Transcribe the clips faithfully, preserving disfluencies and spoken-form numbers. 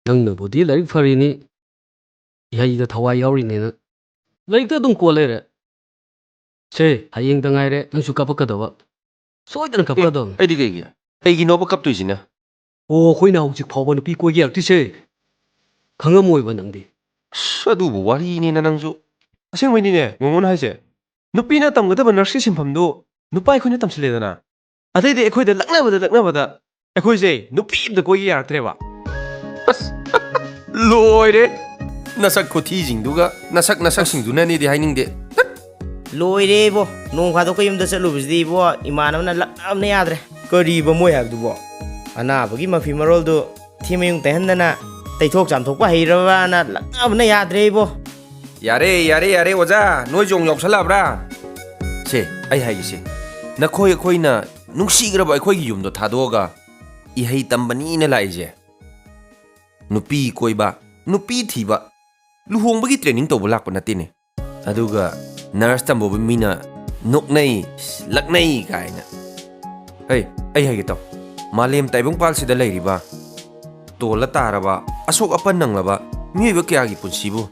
ꯅꯪꯅꯕꯨꯗꯤ ꯂꯥꯏꯔꯤꯛ ꯐꯔꯤꯅꯤ, ꯏꯍꯩꯗ ꯊꯋꯥꯏ ꯌꯥꯎꯔꯤꯅꯦꯅ ꯂꯥꯏꯔꯤꯛꯇ ꯑꯗꯨꯝ ꯀꯣꯜ ꯂꯩꯔꯦ꯫ ꯁꯦ, ꯍꯌꯦꯡꯗ ꯉꯥꯏꯔꯦ ꯅꯪꯁꯨ ꯀꯥꯞꯄꯛꯀꯗꯕ꯫ ꯁꯣꯏꯗꯅ ꯀꯥꯞꯄꯛꯀꯗꯕꯅꯤ꯫ ꯑꯩꯗꯤ ꯀꯩꯒꯤ? ꯀꯩꯒꯤꯅꯣꯕ ꯀꯞꯇꯣꯏꯁꯤꯅ? ꯑꯣ, ꯑꯩꯈꯣꯏꯅ ꯍꯧꯖꯤꯛ ꯐꯥꯎꯕ ꯅꯨꯄꯤ ꯀꯣꯏꯒꯦ ꯌꯥꯔꯛꯇ꯭ꯔꯤꯁꯦ꯫ ꯈꯪꯉꯝꯃꯣꯏꯕ ꯅꯪꯗꯤ꯫ ꯑꯁ, ꯑꯗꯨꯕꯨ ꯋꯥꯔꯤꯅꯦꯅ ꯅꯪꯁꯨ꯫ ꯑꯁꯦꯡꯕꯩꯅꯤꯅꯦ ꯉꯣꯉꯣꯟ ꯍꯥꯏꯁꯦ꯫ ꯅꯨꯄꯤꯅ ꯇꯝꯒꯗꯕ ꯅꯔꯁꯀꯤ ꯁꯤꯟꯐꯝꯗꯨ ꯅꯨꯄꯥ ꯑꯩꯈꯣꯏꯅ ꯇꯝꯁꯤꯜꯂꯦꯗꯅ꯫ ꯑꯗꯩꯗꯤ ꯑꯩꯈꯣꯏꯗ ꯂꯛꯅꯕꯗ ꯂꯛꯅꯕꯗ ꯑꯩꯈꯣꯏꯁꯦ ꯅꯨꯄꯤ ꯑꯝꯇ ꯀꯣꯏꯒꯦ ꯌꯥꯔꯛꯇ꯭ꯔꯦꯕ꯫ ꯑꯁ, ꯂꯣꯏꯔꯦ꯫ ꯅꯁꯛ ꯈꯨꯊꯤꯁꯤꯡꯗꯨꯒ ꯅꯁꯛ ꯅꯁꯛꯁꯤꯡꯗꯨꯅꯅꯦꯗꯤ ꯍꯥꯏꯅꯤꯡꯗꯦ꯫ ꯂꯣꯏꯔꯦ ꯏꯕꯣ, ꯅꯣꯡ ꯐꯥꯗꯣꯛꯀ ꯌꯨꯝꯗ ꯆꯠꯂꯨꯕꯁꯤꯗꯤ ꯏꯕꯣ, ꯏꯃꯥꯟꯅꯕꯅ ꯂꯛꯅꯕꯅ ꯌꯥꯗ꯭ꯔꯦ꯫ ꯀꯔꯤꯕ ꯃꯣꯏ ꯍꯥꯏꯕꯗꯨꯕꯣ? ꯑꯅꯥꯕꯒꯤ ꯃꯐꯤ ꯃꯔꯣꯜꯗꯨ ꯊꯤ ꯃꯌꯨꯡ ꯇꯩꯍꯟꯗꯅ ꯇꯩꯊꯣꯛ ꯆꯥꯝꯊꯣꯛꯄ ꯍꯩꯔꯕꯅ ꯂꯛꯅꯕꯅ ꯌꯥꯗ꯭ꯔꯦ ꯏꯕꯣ꯫ ꯌꯥꯔꯦ, ꯌꯥꯔꯦ, ꯌꯥꯔꯦ, ꯑꯣꯖꯥ, ꯅꯣꯏꯁꯨ ꯑꯃꯨꯛ ꯌꯥꯎꯁꯜꯂꯛꯑꯕ꯭ꯔꯥ? ꯁꯦ, ꯑꯩ ꯍꯥꯏꯒꯦꯁꯦ, ꯅꯈꯣꯏ ꯑꯩꯈꯣꯏꯅ ꯅꯨꯡꯁꯤꯈ꯭ꯔꯕ ꯑꯩꯈꯣꯏꯒꯤ ꯌꯨꯝꯗꯣ ꯊꯥꯗꯣꯛꯑꯒ ꯏꯍꯩ ꯇꯝꯕꯅꯤꯅ ꯂꯥꯛꯏꯁꯦ, ꯅꯨꯄꯤ ꯀꯣꯏꯕ, ꯅꯨꯄꯤ ꯊꯤꯕ, ꯂꯨꯍꯣꯡꯕꯒꯤ ꯇ꯭ꯔꯦꯅꯤꯡ ꯇꯧꯕ ꯂꯥꯛꯄ ꯅꯠꯇꯦꯅꯦ꯫ ꯑꯗꯨꯒ ꯅꯔꯁ ꯇꯝꯕꯕꯨ ꯃꯤꯅ ꯅꯣꯛꯅꯩ, ꯂꯛꯅꯩ ꯀꯥꯏꯅ꯫ ꯍꯩ, ꯑꯩ ꯍꯥꯏꯒꯦ ꯇꯧ, ꯃꯥꯂꯦꯝ ꯇꯥꯏꯕꯪꯄꯥꯜꯁꯤꯗ ꯂꯩꯔꯤꯕ ꯇꯣꯜꯂ ꯇꯥꯔꯕ, ꯑꯁꯣꯛ ꯑꯄꯟ ꯅꯪꯂꯕ ꯃꯤꯑꯣꯏꯕ ꯀꯌꯥꯒꯤ ꯄꯨꯟꯁꯤꯕꯨ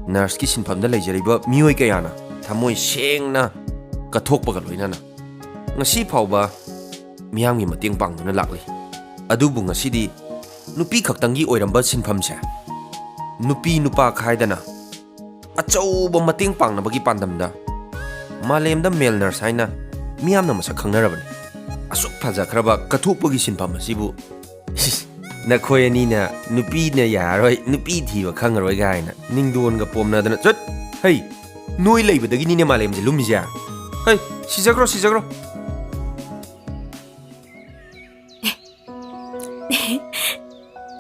ꯅꯔꯁꯀꯤ ꯁꯤꯟꯐꯝꯗ ꯂꯩꯖꯔꯤꯕ ꯃꯤꯑꯣꯏ ꯀꯌꯥꯅ ꯊꯃꯣꯏ ꯁꯦꯡꯅ ꯀꯠꯊꯣꯛꯄꯒ ꯂꯣꯏꯅꯅ ꯉꯁꯤ ꯐꯥꯎꯕ ꯃꯤꯌꯥꯝꯒꯤ ꯃꯇꯦꯡ ꯄꯥꯡꯗꯨꯅ ꯂꯥꯛꯂꯤ꯫ ꯑꯗꯨꯕꯨ ꯉꯁꯤꯗꯤ ꯅꯨꯄꯤ ꯈꯛꯇꯪꯒꯤ ꯑꯣꯏꯔꯝꯕ ꯁꯤꯟꯐꯝꯁꯦ ꯅꯨꯄꯤ ꯅꯨꯄꯥ ꯈꯥꯏꯗꯅ ꯑꯆꯧꯕ ꯃꯇꯦꯡ ꯄꯥꯡꯅꯕꯒꯤ ꯄꯥꯟꯗꯝꯗ ꯃꯥꯂꯦꯝꯗ ꯃꯦꯜ ꯅꯔꯁ ꯍꯥꯏꯅ ꯃꯤꯌꯥꯝꯅ ꯃꯁꯛ ꯈꯪꯅꯔꯕꯅꯤ꯫ ꯑꯁꯨꯛ ꯐꯖꯈ꯭ꯔꯕ ꯀꯠꯊꯣꯛꯄꯒꯤ ꯁꯤꯟꯐꯝ ꯑꯁꯤꯕꯨ ꯏꯁ, ꯅꯈꯣꯏ ꯑꯅꯤꯅ ꯅꯨꯄꯤꯅ ꯌꯥꯔꯣꯏ, ꯅꯨꯄꯤ ꯊꯤꯕ ꯈꯪꯉꯔꯣꯏ ꯀꯥꯏꯅ ꯅꯤꯡꯗꯣꯟꯒ ꯄꯣꯝꯅꯗꯅ ꯆꯠ꯫ ꯍꯩ, ꯅꯣꯏ ꯂꯩꯕꯗꯒꯤꯅꯤꯅꯦ ꯃꯥꯂꯦꯝꯁꯦ ꯂꯨꯝꯃꯤꯁꯦ꯫ ꯍꯩ, ꯁꯤꯖꯈ꯭ꯔꯣ, ꯁꯤꯖꯈ꯭ꯔꯣ꯫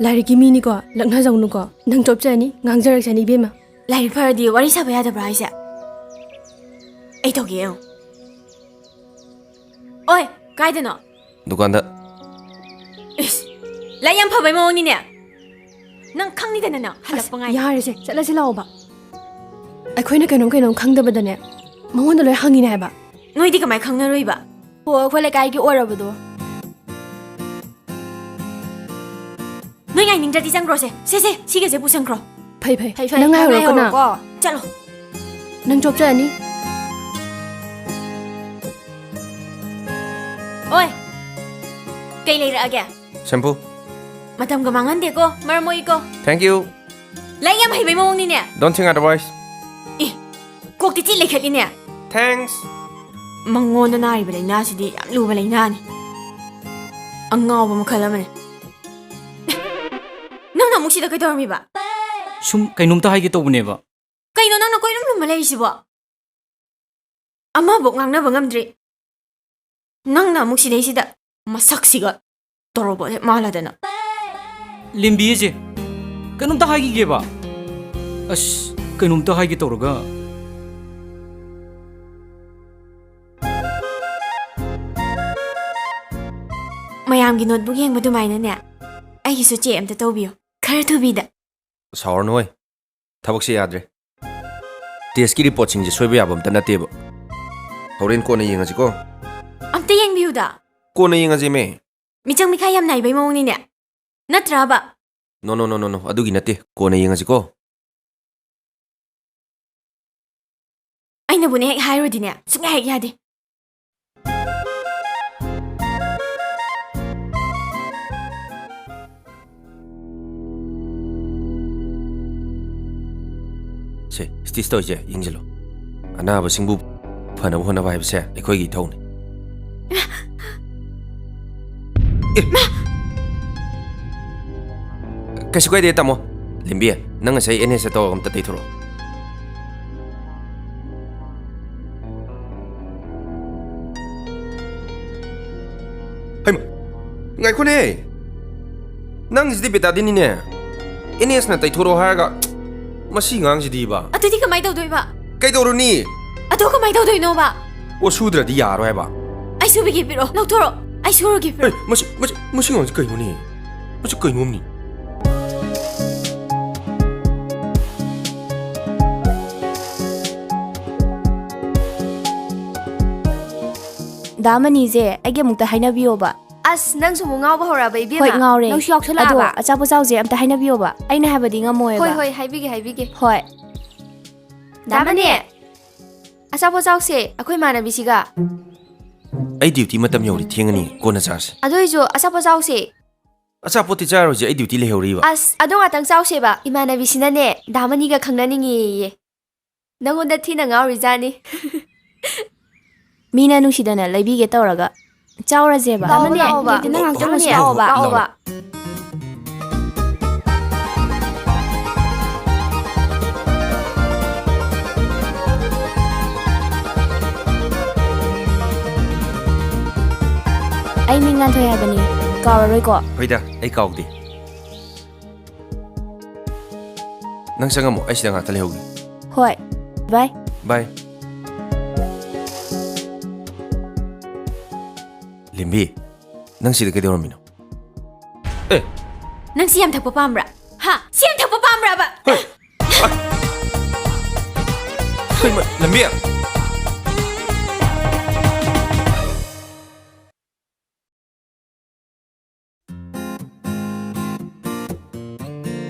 ꯂꯥꯏꯔꯤꯛꯀꯤ ꯃꯤꯅꯤꯀꯣ, ꯂꯛꯅꯖꯧꯅꯨꯀꯣ꯫ ꯅꯪ ꯆꯣꯞꯆꯅꯤ, ꯉꯥꯡꯖꯔꯛꯁꯅꯤ ꯏꯕꯦꯝꯃ꯫ ꯂꯥꯏꯔꯤꯛ ꯐꯔꯗꯤ ꯋꯥꯔꯤ ꯁꯥꯕ ꯌꯥꯗꯕ꯭ꯔꯥ ꯍꯥꯏꯁꯦ? ꯑꯩ ꯇꯧꯒꯦ ꯌꯦꯡꯉꯨ꯫ ꯑꯣꯏ, ꯀꯥꯏꯗꯅꯣ? ꯗꯨꯀꯥꯟꯗ꯫ ꯏꯁ, ꯂꯥꯏꯔꯤꯛ ꯌꯥꯝ ꯐꯕꯩ ꯃꯑꯣꯡꯅꯤꯅꯦ꯫ ꯅꯪ ꯈꯪꯅꯤꯗꯅ ꯅꯪ ꯍꯜꯂꯛꯄ ꯉꯥꯏ꯫ ꯌꯥꯔꯦꯁꯦ, ꯆꯠꯂꯁꯤ ꯂꯥꯛꯑꯣꯕ꯫ ꯑꯩꯈꯣꯏꯅ ꯀꯩꯅꯣꯝ ꯀꯩꯅꯣꯝ ꯈꯪꯗꯕꯗꯅꯦ, ꯃꯉꯣꯟꯗ ꯂꯣꯏ ꯍꯪꯉꯤꯅꯦ ꯍꯥꯏꯕ꯫ ꯅꯣꯏꯗꯤ ꯀꯃꯥꯏ ꯈꯪꯅꯔꯨꯏꯕ? ꯍꯣ, ꯑꯩꯈꯣꯏ ꯂꯩꯀꯥꯏꯒꯤ ꯑꯣꯏꯔꯕꯗꯣ꯫ ꯅꯣꯏ ꯍꯥꯏꯅꯤꯡꯗ꯭ꯔꯗꯤ ꯆꯪꯈ꯭ꯔꯣꯁꯦ꯫ ꯁꯦ, ꯁꯦ, ꯁꯤꯒꯁꯦ ꯄꯨꯁꯟꯈ꯭ꯔꯣ꯫ ꯐꯩ, ꯐꯩ꯫ ꯐꯩ, ꯐꯩ꯫ ꯅꯪ ꯉꯥꯏꯍꯧꯔꯣꯀꯣ, ꯅꯪ꯫ ꯉꯥꯏꯍꯧꯔꯣꯀꯣ꯫ ꯆꯠꯂꯣ꯫ ꯅꯪ ꯆꯣꯞꯆꯔꯅꯤ꯫ ꯑꯣꯏ, ꯀꯩ ꯂꯩꯔꯛꯑꯒꯦ? ꯁꯦꯝꯄꯨ꯫ ꯃꯇꯝꯒ ꯃꯥꯡꯍꯟꯗꯦꯀꯣ, ꯃꯔꯝ ꯃꯣꯛꯏꯀꯣ꯫ Thank you꯫ ꯂꯥꯏꯔꯤꯛ ꯌꯥꯝ ꯍꯩꯕꯩ ꯃꯑꯣꯡꯅꯤꯅꯦ꯫ Don't think otherwise꯫ ꯑꯦ, ꯀꯣꯛꯇꯤ ꯊꯤ ꯂꯩꯈꯠꯂꯤꯅꯦ꯫ Thanks꯫ ꯃꯉꯣꯟꯗ ꯅꯥꯔꯤꯕ ꯂꯥꯏꯅꯥꯁꯤꯗꯤ ꯌꯥꯝ ꯂꯨꯕ ꯂꯥꯏꯅꯥꯅꯤ꯫ ꯑꯉꯥꯎꯕ ꯃꯈꯜ ꯑꯃꯅꯤ꯫ ꯅꯪꯅ ꯑꯃꯨꯛ ꯁꯤꯗ ꯀꯩꯗꯧꯔꯝꯃꯤꯕ? ꯁꯨꯝ ꯀꯩꯅꯣꯝꯇ ꯍꯥꯏꯒꯦ ꯇꯧꯕꯅꯦꯕ꯫ ꯀꯩꯅꯣ ꯅꯪꯅ ꯀꯣꯏꯂꯨꯝ ꯂꯨꯝꯃ ꯂꯩꯔꯤꯁꯤꯕꯣ? ꯑꯃꯕꯨꯛ ꯉꯥꯡꯅꯕ ꯉꯝꯗ꯭ꯔꯤ꯫ ꯅꯪꯅ ꯑꯃꯨꯛ ꯁꯤꯗꯩꯁꯤꯗ ꯃꯁꯛꯁꯤꯒ ꯇꯣꯔꯣꯕꯣꯠ ꯍꯦꯛ ꯃꯥꯜꯂꯗꯅ꯫ ꯂꯦꯝꯕꯤ ꯑꯩꯁꯦ ꯀꯩꯅꯣꯝꯇ ꯍꯥꯏꯈꯤꯒꯦꯕ꯫ ꯑꯁ, ꯀꯩꯅꯣꯝꯇ ꯍꯥꯏꯒꯦ ꯇꯧꯔꯒ꯫ ꯃꯌꯥꯝꯒꯤ ꯅꯣꯠꯕꯨꯛ ꯌꯦꯡꯕ ꯑꯗꯨꯃꯥꯏꯅꯅꯦ, ꯑꯩꯒꯤꯁꯨ ꯆꯦꯛ ꯑꯝꯇ ꯇꯧꯕꯤꯌꯨ, ꯈꯔ ꯊꯨꯕꯤꯗ꯫ ꯁꯥꯎꯔꯅꯨ ꯍꯣꯏ, ꯊꯕꯛꯁꯦ ꯌꯥꯗ꯭ꯔꯦ꯫ ꯇꯦꯁꯀꯤ ꯔꯤꯄꯣꯔꯠꯁꯤꯡꯁꯦ ꯁꯣꯏꯕ ꯌꯥꯕ ꯑꯝꯇ ꯅꯠꯇꯦꯕ꯫ ꯍꯣꯔꯦꯟ ꯀꯣꯟꯅ ꯌꯦꯡꯉꯁꯤꯀꯣ꯫ ꯑꯝꯇ ꯌꯦꯡꯕꯤꯌꯨꯗ꯫ ꯀꯣꯟꯅ ꯌꯦꯡꯉꯁꯦꯃꯦ꯫ ꯃꯤꯆꯪ ꯃꯤꯈꯥꯏ ꯌꯥꯝ ꯅꯥꯏꯕꯩ ꯃꯑꯣꯡꯅꯤꯅꯦ, ꯅꯠꯇ꯭ꯔꯕ? No, no, no, no, no, ꯑꯗꯨꯒꯤ ꯅꯠꯇꯦ, ꯀꯣꯟꯅ ꯌꯦꯡꯉꯁꯤꯀꯣ꯫ ꯑꯩꯅꯕꯨꯅꯦ ꯍꯦꯛ ꯍꯥꯏꯔꯨꯔꯗꯤꯅꯦ, ꯁꯨꯡꯌꯥ ꯍꯦꯛ ꯌꯥꯗꯦ꯫ ꯁꯦ, stitch ꯇꯧꯔꯤꯁꯦ ꯌꯦꯡꯁꯤꯜꯂꯣ꯫ ꯑꯅꯥꯕꯁꯤꯡꯕꯨ ꯐꯅꯕ ꯍꯣꯠꯅꯕ ꯍꯥꯏꯕꯁꯦ ꯑꯩꯈꯣꯏꯒꯤ ꯏꯊꯧꯅꯤ꯫ ꯑꯦ! ꯀꯩꯁꯨ ꯀꯥꯏꯗꯦ, ꯇꯥꯃꯣ꯫ ꯂꯦꯝꯕꯤ, ꯅꯪ ꯉꯁꯥꯏ ꯑꯦꯟ ꯑꯦꯁꯇ ꯇꯧꯔꯒ ꯑꯝꯇ ꯇꯩꯊꯣꯔꯛꯑꯣ꯫ ꯍꯩꯃꯥ, ꯉꯥꯏꯈꯣꯅꯦ꯫ ꯅꯪꯁꯤꯗꯤ ꯕꯦꯇꯥꯗꯤꯟꯅꯤꯅꯦ꯫ ꯑꯦꯟ ꯑꯦꯁꯅ ꯇꯩꯊꯣꯔꯛꯑꯣ ꯍꯥꯏꯔꯒ, ꯃꯁꯤ ꯑꯉꯥꯡꯁꯤꯗꯤꯕ꯫ ꯑꯗꯨꯗꯤ ꯀꯃꯥꯏ ꯇꯧꯗꯣꯏꯕ? ꯀꯩꯗꯧꯔꯨꯅꯤ? ꯑꯗꯨ ꯀꯃꯥꯏ ꯇꯧꯗꯣꯏꯅꯣꯕ? ꯑꯣ, ꯁꯨꯗ꯭ꯔꯗꯤ ꯌꯥꯔꯣꯏ ꯍꯥꯏꯕ꯫ ꯑꯩ ꯁꯨꯕꯤꯒꯦ, ꯄꯤꯔꯛꯑꯣ, ꯂꯧꯊꯣꯔꯛꯑꯣ꯫ ꯑꯩ ꯁꯨꯔꯒꯦ, ꯄꯤꯔꯛꯑꯣ꯫ ꯑꯦ, ꯃꯁꯤ, ꯃꯁꯤ, ꯃꯁꯤ ꯑꯉꯥꯡꯁꯤ ꯀꯩꯅꯣꯅꯦ? ꯃꯁꯤ ꯀꯩꯅꯣꯝꯅꯤ꯫ ꯗꯥ ꯃꯅꯤꯁꯦ ꯑꯩꯒꯤ ꯑꯃꯨꯛꯇ ꯍꯥꯏꯅꯕꯤꯌꯣꯕ꯫ ꯑꯁ, ꯅꯪꯁꯨ ꯑꯃꯨꯛ ꯉꯥꯎꯕ ꯍꯧꯔꯛꯑꯕ, ꯏꯕꯦꯝꯃ? ꯍꯣꯏ, ꯉꯥꯎꯔꯦ꯫ ꯅꯪꯁꯨ ꯌꯥꯎꯁꯜꯂꯛꯑꯕ? ꯑꯗꯣ ꯑꯆꯥꯄꯣꯠ ꯆꯥꯎꯁꯦ ꯑꯝꯇ ꯍꯥꯏꯅꯕꯤꯌꯣꯕ꯫ ꯑꯩꯅ ꯍꯥꯏꯕꯗꯤ ꯉꯝꯃꯣꯏꯕ꯫ ꯍꯣꯏ, ꯍꯣꯏ, ꯍꯥꯏꯕꯤꯒꯦ, ꯍꯥꯏꯕꯤꯒꯦ꯫ ꯍꯣꯏ꯫ ꯗꯥ ꯃꯅꯤ! ꯑꯆꯥꯄꯣꯠ ꯆꯥꯎꯁꯦ, ꯑꯩꯈꯣꯏ ꯏꯃꯥꯟꯅꯕꯤꯁꯤꯒ꯫ ꯑꯩ duty ꯃꯇꯝ ꯌꯧꯔꯦ, ꯊꯦꯡꯉꯅꯤ, ꯀꯣꯟꯅ ꯆꯥꯔꯁꯦ꯫ ꯑꯗꯨ ꯑꯣꯏꯁꯨ ꯑꯆꯥꯄꯣꯠ ꯆꯥꯎꯁꯦ꯫ ꯑꯆꯥꯄꯣꯠꯇꯤ ꯆꯥꯔꯣꯏꯁꯦ, ꯑꯩ duty ꯂꯩꯍꯧꯔꯤꯕ꯫ ꯑꯁ, ꯑꯗꯣ ꯉꯥꯛꯇꯪ ꯆꯥꯎꯁꯦꯕ꯫ ꯏꯃꯥꯟꯅꯕꯤꯁꯤꯅꯅꯦ, ꯗꯥ ꯃꯅꯤꯒ ꯈꯪꯅꯅꯤꯡꯉꯦꯌꯦ꯫ ꯅꯪꯉꯣꯟꯗ ꯊꯤꯅ ꯉꯥꯎꯔꯤꯖꯥꯠꯅꯤ꯫ ꯃꯤꯅ ꯅꯨꯡꯁꯤꯗꯅ ꯂꯩꯕꯤꯒꯦ ꯇꯧꯔꯒ꯫ ꯆꯥꯎꯔꯁꯦꯕ꯫ ꯗꯥ ꯃꯅꯤ, ꯂꯥꯛꯑꯣꯕ, ꯂꯥꯛꯑꯣꯕ, ꯗꯥ ꯃꯅꯤ, ꯂꯥꯛꯑꯣꯕ, ꯂꯥꯛꯑꯣꯕ꯫ ꯂꯥꯛꯑꯣꯕ꯫ ꯑꯩ ꯃꯤꯡ ꯉꯥꯟꯊꯣꯏ ꯍꯥꯏꯕꯅꯤ, ꯀꯥꯎꯔꯔꯣꯏꯀꯣ? ꯍꯣꯏꯗ, ꯑꯩ ꯀꯥꯎꯗꯦ꯫ ꯅꯪ ꯆꯪꯉꯝꯃꯣ, ꯑꯩ ꯁꯤꯗ ꯉꯥꯛꯇ ꯂꯩꯍꯧꯒꯦ꯫ ꯍꯣꯏ, bye꯫ Bye꯫ ꯂꯦꯝꯕꯤ, ꯅꯪ ꯁꯤꯗ ꯀꯩꯗꯧꯔꯝꯃꯤꯅꯣ? ꯑꯦ! ꯅꯪ ꯁꯤ ꯌꯥꯝ ꯊꯛꯄ ꯄꯥꯝꯕ꯭ꯔꯥ? ꯍꯥ? ꯁꯤ ꯌꯥꯝ ꯊꯛꯄ ꯄꯥꯝꯕ꯭ꯔꯕ? ꯍꯦ! ꯑ! ꯀꯩꯅꯣ, ꯂꯦꯝꯕꯤ!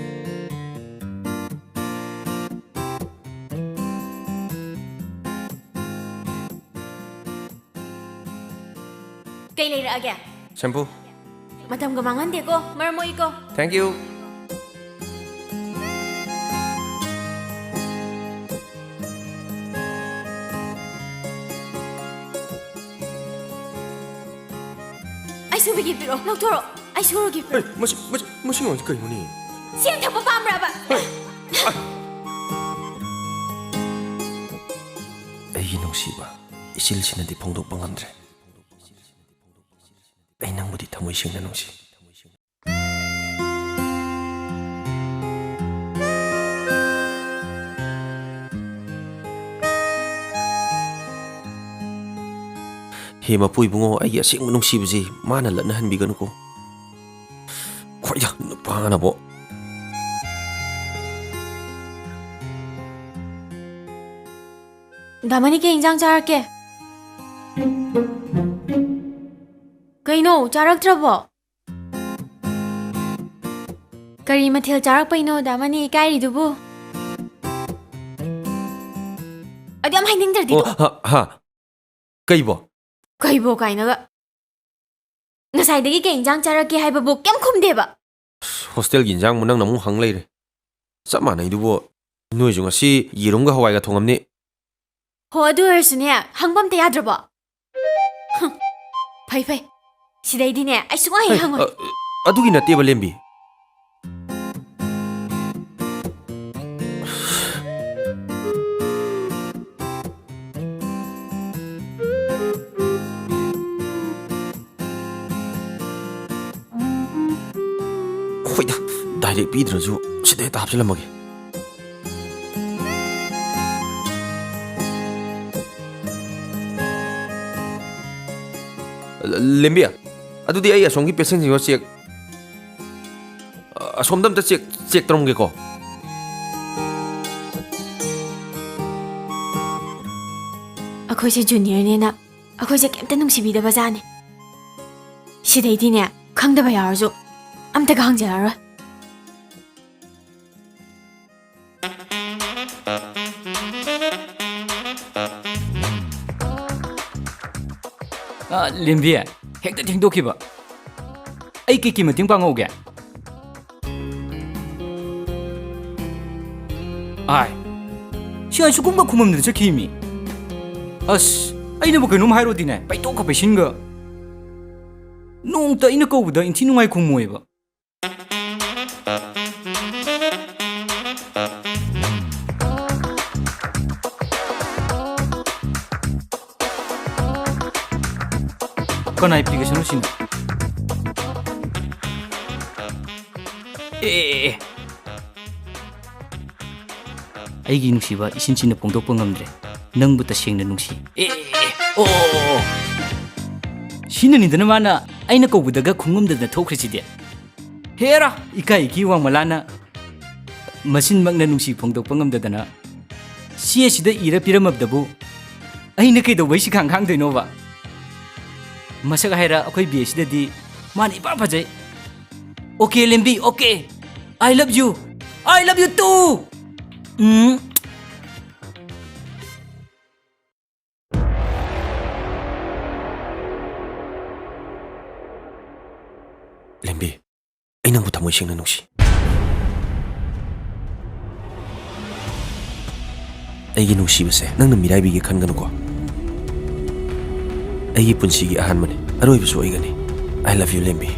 ꯀꯩ ꯂꯩꯔꯛꯑꯒꯦ? Shampoo꯫ ꯃꯇꯝꯒ ꯃꯥꯡꯍꯟꯗꯦꯀꯣ, ꯃꯔꯝ ꯃꯣꯛꯏꯀꯣ꯫ Thank you꯫ ꯑꯩ ꯁꯨꯕꯤꯒꯦ, ꯄꯤꯔꯛꯑꯣ, ꯂꯧꯊꯣꯔꯛꯑꯣ꯫ ꯑꯩ ꯁꯨꯔꯒꯦ, ꯄꯤꯔꯛꯑꯣ꯫ ꯍꯦ, ꯃꯁꯤ, ꯃꯁꯤ, ꯃꯁꯤ ꯑꯉꯥꯡꯁꯤ ꯀꯩꯅꯣꯅꯦ? ꯁꯦꯝ ꯊꯛꯄ ꯄꯥꯝꯕ꯭ꯔꯕ? ꯍꯦ, ꯑ-, ꯑꯩꯒꯤ ꯅꯨꯡꯁꯤꯕ, ꯏꯆꯤꯜꯁꯤꯅꯗꯤ ꯐꯣꯡꯗꯣꯛꯄ ꯉꯝꯗ꯭ꯔꯦ꯫ ꯑꯩ ꯅꯪꯕꯨꯗꯤ ꯊꯃꯣꯏ ꯁꯦꯡꯅ ꯅꯨꯡꯁꯤ꯫ ꯍꯦ ꯃꯄꯨ ꯏꯕꯨꯡꯉꯣ, ꯑꯩꯒꯤ ꯑꯁꯦꯡꯕ ꯅꯨꯡꯁꯤꯕꯁꯤ ꯃꯥꯅ ꯂꯠꯅꯍꯟꯕꯤꯒꯅꯨꯀꯣ꯫ ꯈꯣꯏꯗ ꯅꯨꯄꯥꯅꯕꯣ꯫ ꯗꯥ ꯃꯅꯤ, ꯀꯩ ꯏꯟꯖꯥꯡ ꯆꯥꯔꯛꯀꯦ? ꯀꯩꯅꯣ, ꯆꯥꯔꯛꯇ꯭ꯔꯕꯣ? ꯀꯔꯤ ꯃꯊꯦꯜ ꯆꯥꯔꯛꯄꯩꯅꯣ ꯗꯥ ꯃꯅꯤ ꯏꯀꯥꯏꯔꯤꯗꯨꯕꯨ? ꯑꯗꯨ ꯌꯥꯝ ꯍꯥꯏꯅꯤꯡꯗ꯭ꯔꯗꯤ ꯑꯣ, ꯇꯣꯛꯑꯣ꯫ ꯍꯥ, ꯍꯥ꯫ ꯀꯩꯕꯣ? ꯀꯩꯕꯣ ꯀꯥꯏꯅꯒ꯫ ꯉꯁꯥꯏꯗꯒꯤ ꯀꯩ ꯏꯟꯖꯥꯡ ꯆꯥꯔꯛꯀꯦ ꯍꯥꯏꯕꯕꯨ ꯀꯩꯝ ꯈꯨꯝꯗꯦꯕ꯫ ꯑꯁ, ꯍꯣꯁꯇꯦꯜꯒꯤ ꯏꯟꯖꯥꯡꯕꯨ ꯅꯪꯅ ꯑꯃꯨꯛ ꯍꯪ ꯂꯩꯔꯦ꯫ ꯆꯞ ꯃꯥꯟꯅꯩꯗꯨꯕꯨ꯫ ꯅꯣꯏꯁꯨ ꯉꯁꯤ ꯌꯦꯔꯨꯝꯒ ꯍꯋꯥꯏꯒ ꯊꯣꯡꯉꯝꯅꯤ꯫ ꯍꯣ, ꯑꯗꯨ ꯑꯣꯏꯔꯁꯨꯅꯦ, ꯍꯪꯕ ꯑꯝꯇ ꯌꯥꯗ꯭ꯔꯕꯣ? ꯍꯨꯝ, ꯐꯩ, ꯐꯩ꯫ ꯁꯤꯗꯩꯗꯤꯅꯦ, ꯑꯩ ꯁꯨꯡꯍꯪ ꯍꯦꯛ ꯍꯩ, ꯍꯪꯉꯣꯏ꯫ ꯑ, ꯑꯗꯨꯒꯤ ꯅꯠꯇꯦꯕ, ꯂꯦꯝꯕꯤ꯫ ꯍꯣꯏꯗ, direct ꯄꯤꯗ꯭ꯔꯁꯨ ꯁꯤꯗ ꯍꯦꯛꯇ ꯍꯥꯞꯆꯤꯜꯂꯝꯃꯒꯦ꯫ ꯂꯦꯝꯕꯤ, ꯑꯗꯨꯗꯤ ꯑꯩ ꯑꯁꯣꯝꯒꯤ patientꯁꯤꯡꯗꯣ check, ꯑꯁꯣꯝꯗ ꯑꯝꯇ check, check ꯇꯧꯔꯝꯒꯦꯀꯣ꯫ ꯑꯩꯈꯣꯏꯁꯦ juniorꯅꯦꯅ ꯑꯩꯈꯣꯏꯁꯦ ꯀꯩꯝꯇ ꯅꯨꯡꯁꯤꯕꯤꯗꯕ ꯖꯥꯠꯅꯤ꯫ ꯁꯤꯗꯩꯗꯤꯅꯦ, ꯈꯪꯗꯕ ꯌꯥꯎꯔꯁꯨ ꯑꯝꯇꯒ ꯍꯪꯖꯔꯔꯣꯏ꯫ ꯑ, ꯂꯦꯝꯕꯤ, ꯍꯦꯛꯇ ꯊꯦꯡꯗꯣꯛꯈꯤꯕ꯫ ꯑꯩ ꯀꯩ ꯀꯩ ꯃꯇꯦꯡ ꯄꯥꯡꯍꯧꯒꯦ? ꯑꯥꯏ, ꯁꯤ ꯑꯩ ꯁꯨꯈꯨꯝꯒ ꯈꯨꯝꯃꯝꯗꯅ ꯆꯠꯈꯤꯃꯤ꯫ ꯑꯁ, ꯑꯩꯅꯕꯨ ꯀꯩꯅꯣꯝ ꯍꯥꯏꯔꯨꯔꯗꯤꯅꯦ, ꯄꯩꯊꯣꯛꯀ ꯄꯩꯁꯤꯟꯒ꯫ ꯅꯣꯡꯃꯇ ꯑꯩꯅ ꯀꯧꯕꯗ ꯏꯟꯊꯤ ꯅꯨꯡꯉꯥꯏ ꯈꯨꯝꯃꯣꯏꯕ꯫ ꯀꯅꯥꯏ applicationꯅꯣ ꯁꯤꯅ? ꯑꯦ, ꯑꯦ, ꯑꯦ, ꯑꯦ꯫ ꯑꯩꯒꯤ ꯅꯨꯡꯁꯤꯕ ꯏꯁꯤꯟ ꯁꯤꯟꯅ ꯐꯣꯡꯗꯣꯛꯄ ꯉꯝꯗ꯭ꯔꯦ꯫ ꯅꯪꯕꯨ ꯇꯁꯦꯡꯅ ꯅꯨꯡꯁꯤ꯫ ꯑꯦ, ꯑꯦ, ꯑꯦ, ꯑꯣ, ꯑꯣ, ꯑꯣ, ꯑꯣ꯫ ꯁꯤꯅꯅꯤꯗꯅ ꯃꯥꯅ ꯑꯩꯅ ꯀꯧꯕꯗꯒ ꯈꯨꯡꯉꯝꯗꯗꯅ ꯊꯣꯛꯈ꯭ꯔꯤꯁꯤꯗꯤ꯫ ꯍꯦꯔꯥ, ꯏꯀꯥꯏ ꯏꯀꯤ ꯋꯥꯡꯃꯂꯥꯅ ꯃꯁꯤꯟꯃꯛꯅ ꯅꯨꯡꯁꯤ ꯐꯣꯡꯗꯣꯛꯄ ꯉꯝꯗꯗꯅ ꯆꯦ ꯑꯁꯤꯗ ꯏꯔ ꯄꯤꯔꯝꯃꯕꯗꯕꯨ ꯑꯩꯅ ꯀꯩꯗꯧꯕꯩ ꯁꯤꯈꯥꯡ ꯈꯥꯡꯗꯣꯏꯅꯣꯕ? ꯃꯁꯛ ꯍꯥꯏꯔ ꯑꯩꯈꯣꯏ ꯕꯦꯁꯁꯤꯗꯗꯤ ꯃꯥꯅ ꯏꯄꯥ ꯐꯖꯩ꯫ Okay, ꯂꯦꯝꯕꯤ, okay. I love you. I love you too. ꯎꯝ꯫ ꯂꯦꯝꯕꯤ, ꯑꯩ ꯅꯪꯕꯨ ꯊꯃꯣꯏ ꯁꯦꯡꯅ ꯅꯨꯡꯁꯤ꯫ ꯑꯩꯒꯤ ꯅꯨꯡꯁꯤꯕꯁꯦ ꯅꯪꯅ ꯃꯤꯔꯥꯏꯕꯤꯒꯦ ꯈꯟꯒꯅꯨꯀꯣ꯫ ꯑꯩꯒꯤ ꯄꯨꯟꯁꯤꯒꯤ ꯑꯍꯥꯟꯕꯅꯤ, ꯑꯔꯣꯏꯕꯁꯨ ꯑꯣꯏꯒꯅꯤ꯫ I love you, ꯂꯦꯝꯕꯤ꯫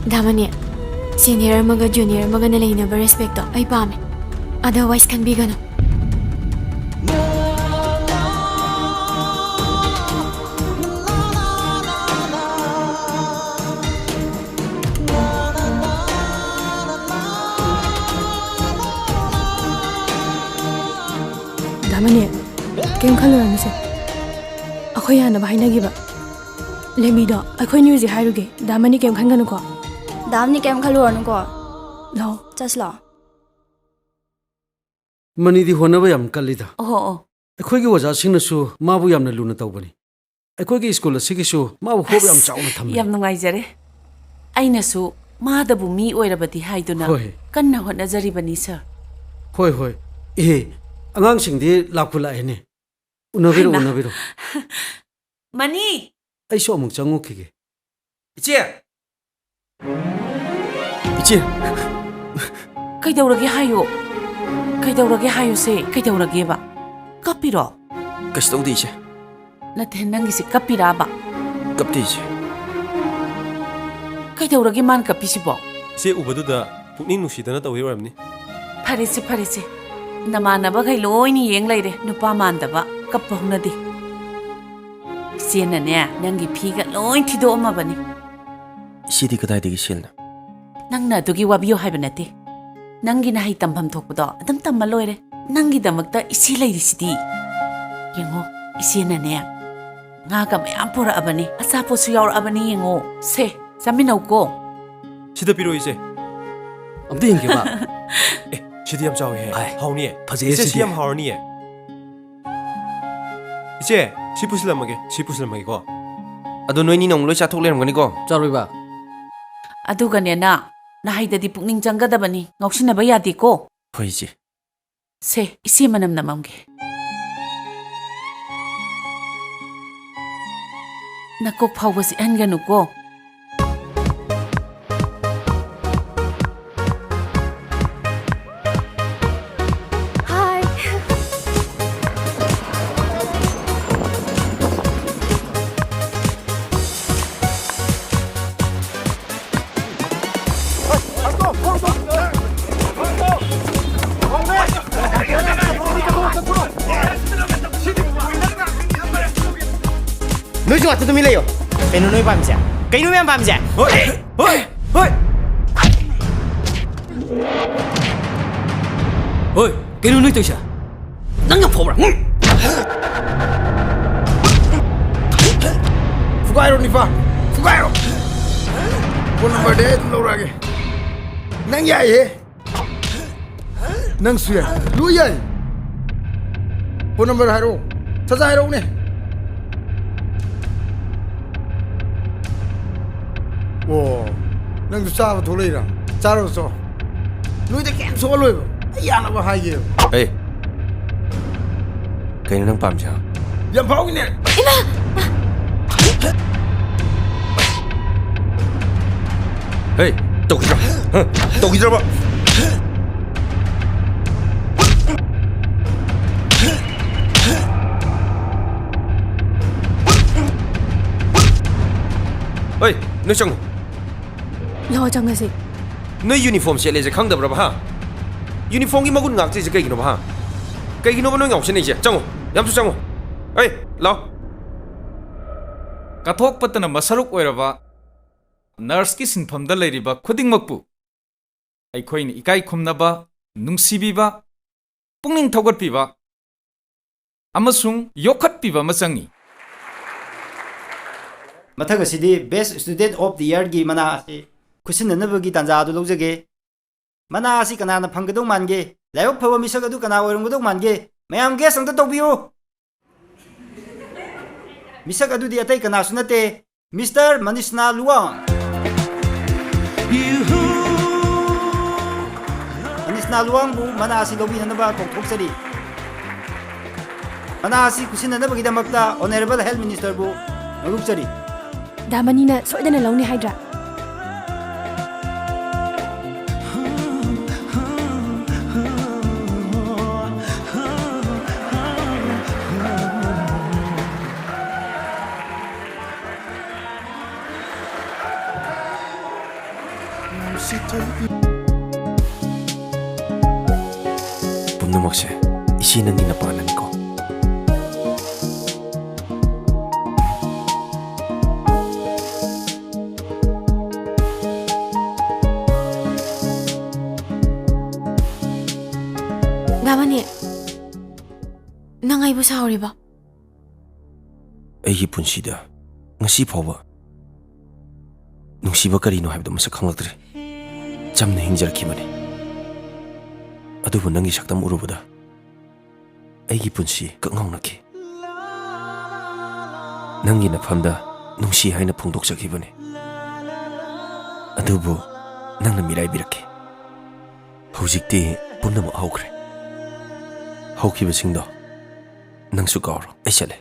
ꯗꯥꯃꯅꯤ, senior ꯑꯃꯒ junior ꯑꯃꯒꯅ ꯂꯩꯅꯕ respectꯇꯣ ꯑꯩ ꯄꯥꯝꯃꯦ꯫ Otherwise ꯈꯟꯕꯤꯒꯅꯨ꯫ ꯗꯥꯃꯅꯤ, ꯀꯩꯝ ꯈꯜꯂꯨꯔꯅꯨꯁꯦ꯫ ꯑꯩꯈꯣꯏ ꯌꯥꯅꯕ ꯍꯥꯏꯅꯈꯤꯕ꯫ ꯂꯦꯝꯕꯤꯗꯣ ꯑꯩꯈꯣꯏꯅꯤ ꯍꯧꯖꯤꯛ ꯍꯥꯏꯔꯨꯒꯦ꯫ ꯗꯥꯃꯅꯤ ꯀꯩꯝ ꯈꯟꯒꯅꯨꯀꯣ꯫ ꯗꯥꯃꯅꯤ ꯀꯩꯝ ꯈꯜꯂꯨꯔꯅꯨꯀꯣ꯫ ꯂꯥꯛꯑꯣ꯫ ꯆꯠꯁꯤ ꯂꯥꯛꯑꯣ꯫ ꯃꯅꯤꯗꯤ ꯍꯣꯠꯅꯕ ꯌꯥꯝ ꯀꯜꯂꯤꯗ꯫ ꯑꯣꯍꯣ, ꯑꯣ꯫ ꯑꯩꯈꯣꯏꯒꯤ ꯑꯣꯖꯥꯁꯤꯡꯅꯁꯨ ꯃꯥꯕꯨ ꯌꯥꯝꯅ ꯂꯨꯅ ꯇꯧꯕꯅꯤ꯫ ꯑꯩꯈꯣꯏꯒꯤ ꯁ꯭ꯀꯨꯜ ꯑꯁꯤꯒꯤꯁꯨ ꯃꯥꯕꯨ hope ꯌꯥꯝ ꯑꯁ, ꯆꯥꯎꯅ ꯊꯝꯕꯅꯤ꯫ ꯌꯥꯝ ꯅꯨꯡꯉꯥꯏꯖꯔꯦ꯫ ꯑꯩꯅꯁꯨ ꯃꯥꯗꯕꯨ ꯃꯤ ꯑꯣꯏꯔꯕꯗꯤ ꯍꯥꯏꯗꯨꯅ ꯍꯣꯏ꯫ ꯀꯟꯅ ꯍꯣꯠꯅꯖꯔꯤꯕꯅꯤ, sir꯫ ꯍꯣꯏ, ꯍꯣꯏ꯫ ꯏꯍꯦ, ꯑꯉꯥꯡꯁꯤꯡꯗꯤ ꯂꯥꯛꯄꯨ ꯂꯥꯛꯑꯦꯅꯦ꯫ ꯎꯅꯕꯤꯔꯣ, ꯍꯩꯃꯥ꯫ ꯎꯅꯕꯤꯔꯣ꯫ ꯃꯅꯤ! ꯑꯩꯁꯨ ꯑꯃꯨꯛ ꯆꯪꯉꯨꯈꯤꯒꯦ꯫ ꯏꯆꯦ! ꯏꯆꯦ! ꯀꯩꯗꯧꯔꯒꯦ ꯍꯥꯏꯌꯣ? ꯀꯩꯗꯧꯔꯒꯦ ꯍꯥꯏꯌꯣꯁꯦ? ꯀꯩꯗꯧꯔꯒꯦꯕ? ꯀꯞꯄꯤꯔꯣ? ꯀꯩꯁꯨ ꯇꯧꯗꯦ, ꯏꯆꯦ꯫ ꯅꯠꯇꯦ, ꯅꯪꯒꯤꯁꯦ ꯀꯞꯄꯤꯔꯕ? ꯀꯞꯇꯦ, ꯏꯆꯦ꯫ ꯀꯩꯗꯧꯔꯒꯦ ꯃꯥꯅ ꯀꯞꯄꯤꯁꯤꯕꯣ? ꯏꯆꯦ ꯎꯕꯗꯨꯗ ꯄꯨꯛꯅꯤꯡ ꯅꯨꯡꯁꯤꯗꯅ ꯇꯧꯔꯤ ꯑꯣꯏꯔꯝꯅꯤ꯫ ꯐꯔꯦꯁꯦ, ꯐꯔꯦꯁꯦ꯫ ꯅꯃꯥꯟꯅꯕꯈꯩ ꯂꯣꯏꯅ ꯌꯦꯡ ꯂꯩꯔꯦ꯫ ꯅꯨꯄꯥ ꯃꯥꯟꯗꯕ, ꯀꯞꯄ ꯍꯧꯅꯗꯦ꯫ ꯏꯆꯦꯅꯅꯦ, ꯅꯪꯒꯤ ꯐꯤꯒ ꯂꯣꯏ ꯊꯤꯗꯣꯛꯑꯝꯃꯕꯅꯤ꯫ ꯏꯆꯦꯗꯤ ꯀꯗꯥꯏꯗꯒꯤ ꯁꯦꯜꯅ? ꯅꯪꯅ ꯑꯗꯨꯒꯤ ꯋꯥꯕꯤꯌꯨ ꯍꯥꯏꯕ ꯅꯠꯇꯦ꯫ ꯅꯪꯒꯤ ꯅꯍꯩ ꯇꯝꯐꯝ ꯊꯣꯛꯄꯗꯣ ꯑꯗꯨꯝ ꯇꯝꯃ ꯂꯣꯏꯔꯦ꯫ ꯅꯪꯒꯤꯗꯃꯛꯇ ꯏꯆꯦ ꯂꯩꯔꯤꯁꯤꯗꯤ꯫ ꯌꯦꯡꯉꯣ, ꯏꯆꯦꯅꯅꯦ, ꯉꯥꯒ ꯃꯌꯥꯝ ꯄꯨꯔꯛꯑꯕꯅꯤ, ꯑꯆꯥꯄꯣꯠꯁꯨ ꯌꯥꯎꯔꯛꯑꯕꯅꯤ, ꯌꯦꯡꯉꯣ꯫ ꯁꯦ, ꯆꯥꯃꯤꯟꯅꯧꯀꯣ꯫ ꯁꯤꯗ ꯄꯤꯔꯛꯑꯣ, ꯏꯆꯦ꯫ ꯑꯝꯇ ꯌꯦꯡꯒꯦꯕ꯫ ꯑꯦ, ꯁꯤꯗꯤ ꯌꯥꯝ ꯆꯥꯎꯋꯤꯍꯦ꯫ ꯑꯥꯏ, ꯍꯥꯎꯅꯤꯌꯦ꯫ ꯐꯖꯩꯌꯦ ꯏꯆꯦ, ꯁꯤ ꯁꯤꯗꯤ꯫ ꯌꯥꯝ ꯍꯥꯎꯔꯅꯤꯌꯦ꯫ ꯏꯆꯦ, ꯁꯤ ꯄꯨꯁꯤꯜꯂꯝꯃꯒꯦ, ꯁꯤ ꯄꯨꯁꯤꯜꯂꯝꯃꯒꯦꯀꯣ꯫ ꯑꯗꯣ ꯅꯣꯏꯅꯤꯅ ꯑꯃꯨꯛ ꯂꯣꯏ ꯆꯥꯊꯣꯛ ꯂꯩꯔꯝꯒꯅꯤꯀꯣ? ꯆꯥꯔꯣꯏꯕ꯫ ꯑꯗꯨꯒꯅꯦ, ꯅꯥ, ꯅꯍꯩꯗꯗꯤ ꯄꯨꯛꯅꯤꯡ ꯆꯪꯒꯗꯕꯅꯤ, ꯉꯥꯎꯁꯤꯟꯅꯕ ꯌꯥꯗꯦꯀꯣ꯫ ꯍꯣꯏ, ꯏꯆꯦ꯫ ꯁꯦ, ꯏꯆꯦ ꯃꯅꯝ ꯅꯝꯃꯝꯒꯦ꯫ ꯅꯀꯣꯛ ꯐꯥꯎꯕ ꯆꯤꯛꯍꯟꯒꯅꯨꯀꯣ꯫ ꯍꯥꯏ꯫ ꯅꯣꯏꯁꯨ ꯉꯥꯛꯇ ꯇꯨꯃꯤꯟ ꯂꯩꯌꯣ꯫ ꯀꯩꯅꯣ ꯅꯣꯏ ꯄꯥꯝꯃꯤꯁꯦ? ꯀꯩꯅꯣ ꯃꯌꯥꯝ ꯄꯥꯝꯃꯤꯁꯦ? ꯍꯣꯏ, ꯍꯣꯏ, ꯍꯣꯏ꯫ ꯍꯣꯏ, ꯀꯩꯅꯣ ꯅꯣꯏ ꯇꯧꯏꯁꯦ? ꯅꯪ ꯌꯥꯝ ꯐꯥꯎꯕ꯭ꯔꯥ? ꯐꯨꯒꯥꯏꯔꯣ, ꯅꯤꯄꯥ, ꯐꯨꯒꯥꯏꯔꯣ꯫ ꯐꯣꯟ ꯅꯝꯕꯔꯗꯤ ꯑꯩ ꯑꯗꯨꯝ ꯂꯧꯔꯛꯑꯒꯦ꯫ ꯅꯪ ꯌꯥꯏꯍꯦ꯫ ꯅꯪꯁꯨ ꯌꯥꯏ꯫ ꯂꯣꯏ ꯌꯥꯏ꯫ ꯐꯣꯟ ꯅꯝꯕꯔ ꯍꯥꯏꯔꯛꯑꯣ꯫ ꯁꯠ ꯁꯠ ꯍꯥꯏꯔꯛꯎꯅꯦ꯫ ꯑꯣ, ꯅꯪꯁꯨ ꯆꯥꯕ ꯊꯣꯛꯂꯛꯏꯔꯥ? ꯆꯥꯔꯣ, ꯆꯥꯎ꯫ ꯅꯣꯏꯗ ꯀꯩꯝ ꯁꯣꯛꯍꯜꯂꯣꯏꯕ꯫ ꯑꯩ ꯌꯥꯅꯕ ꯍꯥꯏꯒꯦꯕ꯫ ꯑꯦ, ꯀꯩꯅꯣ ꯅꯪ ꯄꯥꯝꯃꯤꯁꯦ, ꯍꯥ? ꯌꯥꯝ ꯐꯥꯎꯒꯤꯅꯦ꯫ ꯏꯃꯥ! ꯍꯦ, ꯇꯧꯈꯤꯗ꯭ꯔꯣ? ꯍ? ꯇꯧꯈꯤꯗ꯭ꯔꯕ? ꯍꯣꯏ, ꯅꯣꯏ ꯆꯪꯉꯣ꯫ ꯂꯥꯛꯑꯣ, ꯆꯪꯉꯁꯤ꯫ ꯅꯣꯏ ꯌꯨꯅꯤꯐꯣꯔꯝ ꯁꯦꯠꯂꯦꯁꯦ ꯈꯪꯗꯕ꯭ꯔꯕ, ꯍꯥ? ꯌꯨꯅꯤꯐꯣꯔꯝꯒꯤ ꯃꯒꯨꯟ ꯉꯥꯛꯇ꯭ꯔꯤꯁꯦ ꯀꯩꯒꯤꯅꯣꯕ, ꯍꯥ? ꯀꯩꯒꯤꯅꯣꯕ ꯅꯣꯏ ꯉꯥꯎꯁꯤꯟꯅꯩꯁꯦ? ꯆꯪꯉꯣ, ꯌꯥꯝꯁꯨ ꯆꯪꯉꯣ꯫ ꯑꯩ, ꯂꯥꯛꯑꯣ꯫ ꯀꯠꯊꯣꯛꯄꯇꯅ ꯃꯁꯔꯨꯛ ꯑꯣꯏꯔꯕ ꯅꯔꯁꯀꯤ ꯁꯤꯟꯐꯝꯗ ꯂꯩꯔꯤꯕ ꯈꯨꯗꯤꯡꯃꯛꯄꯨ ꯑꯩꯈꯣꯏꯅ ꯏꯀꯥꯏ ꯈꯨꯝꯅꯕ, ꯅꯨꯡꯁꯤꯕꯤꯕ, ꯄꯨꯛꯅꯤꯡ ꯊꯧꯒꯠꯄꯤꯕ ꯑꯃꯁꯨꯡ ꯌꯣꯛꯈꯠꯄꯤꯕ ꯑꯃ ꯆꯪꯏ꯫ ꯃꯊꯪ ꯑꯁꯤꯗꯤ Best Student of the Yearꯒꯤ ꯃꯅꯥ ꯑꯁꯤ ꯈꯨꯠꯁꯤꯟꯅꯅꯕꯒꯤ ꯇꯥꯟꯖꯥ ꯑꯗꯨ ꯂꯧꯖꯒꯦ꯫ ꯃꯅꯥ ꯑꯁꯤ ꯀꯅꯥꯅ ꯐꯪꯒꯗꯧ ꯃꯥꯟꯒꯦ? ꯂꯥꯏꯕꯛ ꯐꯕ ꯃꯤꯁꯛ ꯑꯗꯨ ꯀꯅꯥ ꯑꯣꯏꯔꯝꯒꯗꯧ ꯃꯥꯟꯒꯦ? ꯃꯌꯥꯝ guess ꯑꯝꯇ ꯇꯧꯕꯤꯌꯨ꯫ ꯃꯤꯁꯛ ꯑꯗꯨꯗꯤ ꯑꯇꯩ ꯀꯅꯥꯁꯨ ꯅꯠꯇꯦ, ꯃꯤꯁꯇꯔ ꯃꯅꯤꯁꯅꯥ ꯂꯨꯋꯥꯡ꯫ ꯃꯅꯤꯁꯅꯥ ꯂꯨꯋꯥꯡꯕꯨ ꯃꯅꯥ ꯑꯁꯤ ꯂꯧꯕꯤꯅꯅꯕ ꯀꯧꯊꯣꯛꯆꯔꯤ꯫ ꯃꯅꯥ ꯑꯁꯤ ꯈꯨꯠꯁꯤꯟꯅꯅꯕꯒꯤꯗꯃꯛꯇ ꯑꯣꯅꯔꯦꯕꯜ ꯍꯦꯜꯊ ꯃꯤꯅꯤꯁꯇꯔꯕꯨ ꯅꯣꯡꯂꯨꯛꯆꯔꯤ꯫ ꯗꯥ ꯃꯅꯤꯅ ꯁꯣꯏꯗꯅ ꯂꯧꯅꯤ ꯍꯥꯏꯗ꯭ꯔꯥ? ꯄꯨꯝꯅꯃꯛꯁꯦ ꯏꯆꯦ ꯅꯪꯒꯤ ꯅꯄꯥꯅꯅꯤꯀꯣ꯫ ꯗꯥ ꯃꯅꯤ, ꯅꯪ ꯑꯩꯕꯨ ꯁꯥꯎꯔꯤꯕ? ꯑꯩꯒꯤ ꯄꯨꯟꯁꯤꯗ ꯉꯁꯤ ꯐꯥꯎꯕ ꯅꯨꯡꯁꯤꯕ ꯀꯔꯤꯅꯣ ꯍꯥꯏꯕꯗꯨ ꯃꯁꯛ ꯈꯪꯂꯛꯇ꯭ꯔꯤ꯫ ꯆꯝꯅ ꯍꯤꯡꯖꯔꯛꯈꯤꯕꯅꯤ꯫ ꯑꯗꯨꯕꯨ ꯅꯪꯒꯤ ꯁꯛꯇꯝ ꯎꯔꯨꯕꯗ ꯑꯩꯒꯤ ꯄꯨꯟꯁꯤ ꯀꯛꯉꯥꯎꯅꯈꯤ꯫ ꯅꯪꯒꯤ ꯅꯐꯝꯗ ꯅꯨꯡꯁꯤ ꯍꯥꯏꯅ ꯐꯣꯡꯗꯣꯛꯆꯈꯤꯕꯅꯤ꯫ ꯑꯗꯨꯕꯨ ꯅꯪꯅ ꯃꯤꯔꯥꯏꯕꯤꯔꯛꯈꯤ꯫ ꯍꯧꯖꯤꯛꯇꯤ ꯄꯨꯝꯅꯃꯛ ꯍꯧꯈ꯭ꯔꯦ꯫ ꯍꯧꯈꯤꯕꯁꯤꯡꯗꯣ ꯅꯪꯁꯨ ꯀꯥꯎꯔꯣ꯫ ꯑꯩ ꯆꯠꯂꯦ꯫